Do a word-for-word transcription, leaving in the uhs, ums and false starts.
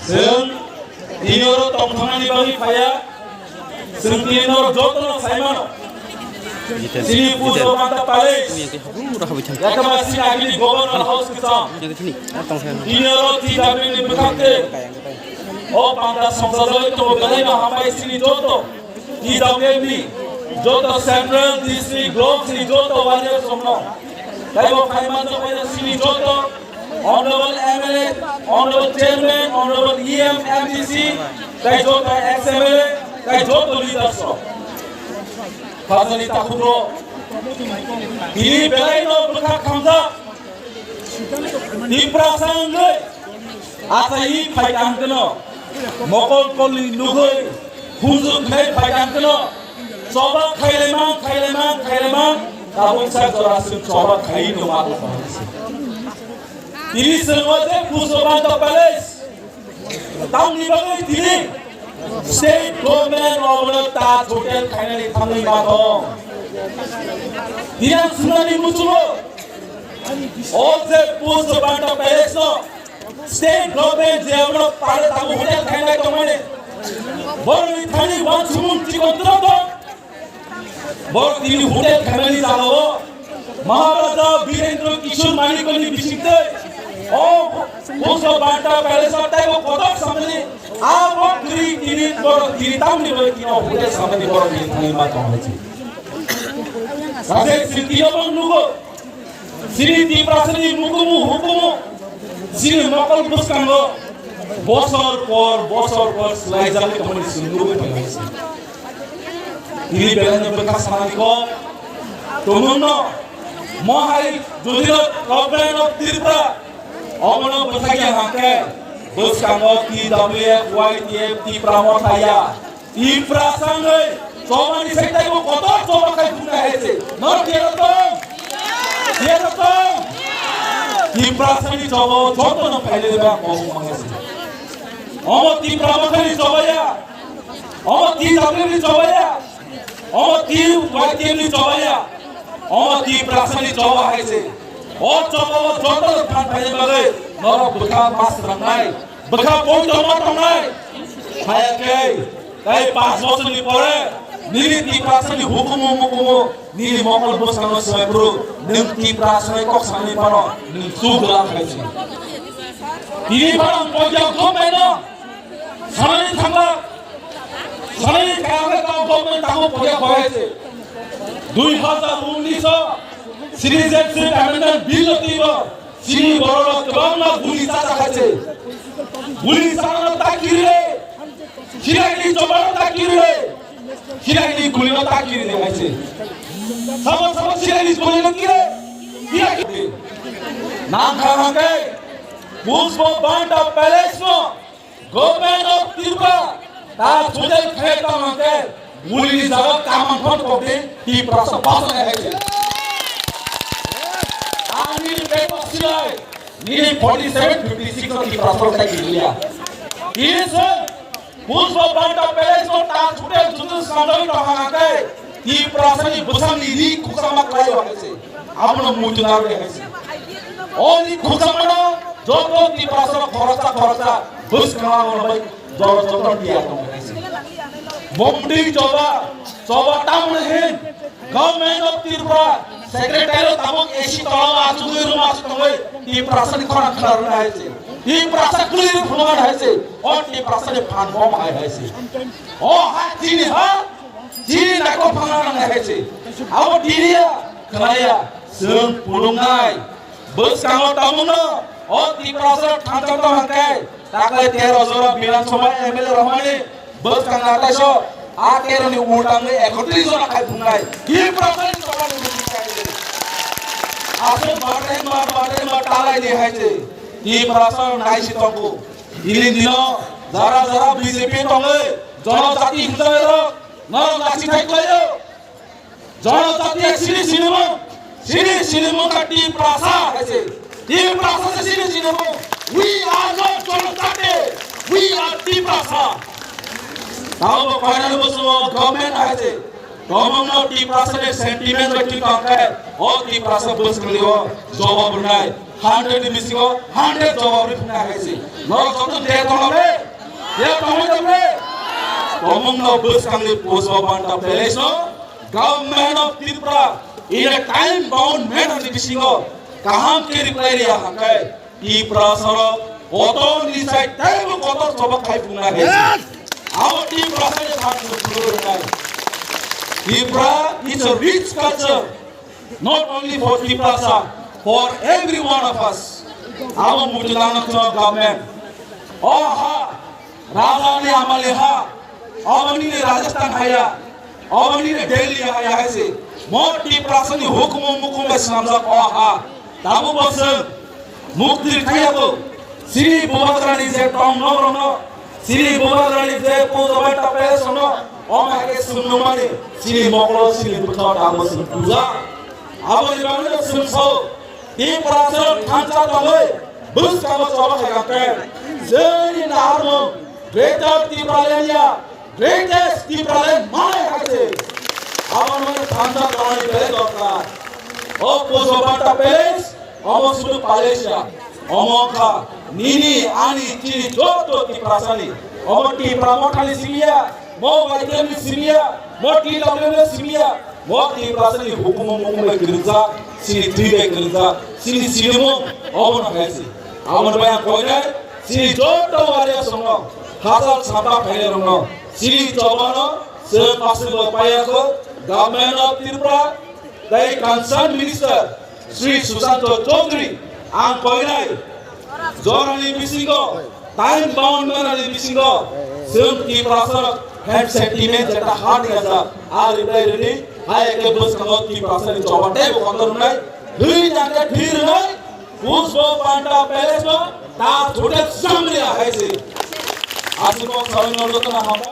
Chwng tini oro tongthoknani bagwi phaiya, chwng tini oro jotono sai mano. Chini Pujo Banta Palace, yakaba chini agini Governor House kwcham. Tini oro T W ni bwkhak tei o panda songchajagwi tongo, belai no hambai chini joto. T W ni joto central, district, block ni joto warriors rokno. Taibo phaimanjak bai sini joto honorable M L A, honorable chairman, honorable E M, M D C, tai joto ex M L A, tai joto leaders rok. Khajani takhuk rok. Tini belai no bwkhak khamjak. Tiprasa wngwi achai phai kang keno, mokol kolni nugwi khunju khnai phai kang keno, choba khailaimang, khailaimang, khailaimang, tabuk sak jora chwng choba khai no ma. Tini chwng o je Pujo Banta Palace, tamni bagwi tini state government obono ta hotel khainani thangwi ma tong. Tini ang sunani muchungo, o je Pujo Banta Palace no state government je abono pare tabu hotel khainai tongmani. Boroni thani wansukmung chikon tro tong. Borok tini hotel khainani jagao Maharaja Birendra Kishore Manikni bisingtwi o Pujo Banta Palace o taibo kotor samani abo kwrwi tini borok tini tamni bai tini hotel samani borok tini thani ma tong hai. Kaje sirti abang nugo. Chini Tiprasani mukumu hukumu, chini mokol bwskango bosor por bosor por swlaijagwi tongmani chwng nugwi tongmani se. Tini belai no bwkha sanani kok, tumungno mohai jodino Government of Tripura omono bwthagya hwnkhe bwskango T W F, Y T F, Tipra Motha ya. Tiprasa wngwi chobani sai taibo kotor choba khai phunai hai se. Nor kero tong? Kero tong? Tiprasani choba jotono phaile ba kok mangai se. Omo Tipra Mothani choba ya. Omo T W ni choba ya. Omo T Y T ni choba ya. Omo Tiprasani choba hai se. O choba o jotono phan phaile bagwi norok bwkha mas rangnai. Bwkha poito ma tongnai. Hayakhe. Tei panch bochorni pore nini Tiprasani hukumu mukumu nini mokol bwskango swbai phuru nwng Tiprasani kok sanani phano nwng chuk la khai se. Tini phano ang poito government no sanani thangla. Sanani thangla tamo government tamo poito khoi hai se. Dui hazar unnish o Citizenship Amendment Bill o twibo chini bororok kwbangma guli chacha khai se. Guli chachano ta kiri re. Chiragni chobano ta kiri re. Chiragni gulino ta kiri re hai se. Sabo sabo chiragni gulino kire. Kire. Nangkha hangke. Pujo Banta Palace no Government of Tripura ta hotel khai tong hangke. Gulini jaga kamang phone kokdi Tiprasa basa hai hai. Ani bebak silai. Nini forty seven fifty six o Tiprasa tai giliya. Ini se Pujo Banta Palace o ta hotel jutu sandai tong hangke. Tiprasani bwsakni ri khuksa ma klai hai se. Abono muitu narwk hai se. O ri khuksa mano joto Tiprasa khoroksa khoroksa bwskango bai joto joto tiya tong hai se. Bomdi choba, choba tamni hin, Government of Tripura, Secretary tabuk A C tola asugwi room asuk tongwi, Tiprasani khorang khna rwna hai se. Tiprasa kwlwi phunukna hai se. O Tiprasani phan bom hai hai se. O ha chini ha, chini nako phangna nang hai se. Abo tiniya, khnaya, chwng phunuknai. Bwskango tabukno o Tiprasa thansa tong hwnkhe, taklai tero jora Bidhan Sabha M L A rohormani bwskang natai so, a tero ni ultangwi ekotris jora khai phungnai. Tiprasa ni choba ni bwskango. Aswk batai ma, batai ma talai ni hai se. Tiprasa nai si tongo. Ini dino jara jara B J P tongwi, jonojati hinjai rok, norok lasi thai klaio. Jonojatiya sini sinimung, sini sinimung ka Tiprasa hai se. Tiprasa se sini sinimung. We are not Jonojati. We are Tiprasa. Tamo koinani musumo government hai se. Tamo no Tiprasa ni sentiment bai twi tongkhe. O Tiprasa bwskango jawab rwnai. Hundred ni bisingo hundred jawab rwphina hai se. Norok joto de tongna bre? De tongna bre? Tomung no bwskang ni Pushpa Banta Palace no Government of Tripura in a time bound manner ni bisingo kaham ke reply riya hakai. Tiprasa rok kotor ni side taibo kotor choba khai phungna hai se. Abo Tiprasa ni thang phungna hai. Tripura is a rich culture. Not only for Tiprasa, for every one of us. Abo muchilano chwng government. O ha, Raja ni amali ha, oboni ni Rajasthan haya, oboni ni Delhi haya haise. Mo Tiprasa ni hukumu mukum bai swnamjak o ha. Tabu boswng, Mukti thayabo, sini bubagrani je tong nok rokno, sini bubagrani je pujo bai tape sono, o mai ke sumnumani, sini mokolo, sini bwkha tamo sini puja. Abo ni bagwi no sumso, Tiprasa thansa tongoi, bwskamo choba khai khe, jeni naharmung, Greater Tipraland ya, Greatest Tipraland manai hai se. Abo no thansa tongani belai dorkar. O pujo banta palace, omo sudu palace ya. Omo kha nini ani chini joto Tiprasani. Omo Tipra mothani simiya, mo baideni simiya, mo T W ni simiya, mo Tiprasani hukumu mukumu bai kwrwkjak, sini twi bai kwrwkjak, sini sirimu omo no hai se. Abo no bai ang koinai, sini joto wariya songno, hajal samba phainai rokno, sini chobano, se pasri bo payakho, Government of Tripura, tei concerned minister, Sri Susanto Chaudhary, ang koinai, jorani bisingo, time bound manani bisingo, chwng Tiprasa rok hem sentiment jeta ha ni aja, a reply rini, hai ke bwskango Tiprasa ni choba tei bo kotor wngnai, thwi jangkhe thwi rwnai, Pushpa Banta Palace no ta thute samri ahai si. Asukok sawi no lukna ham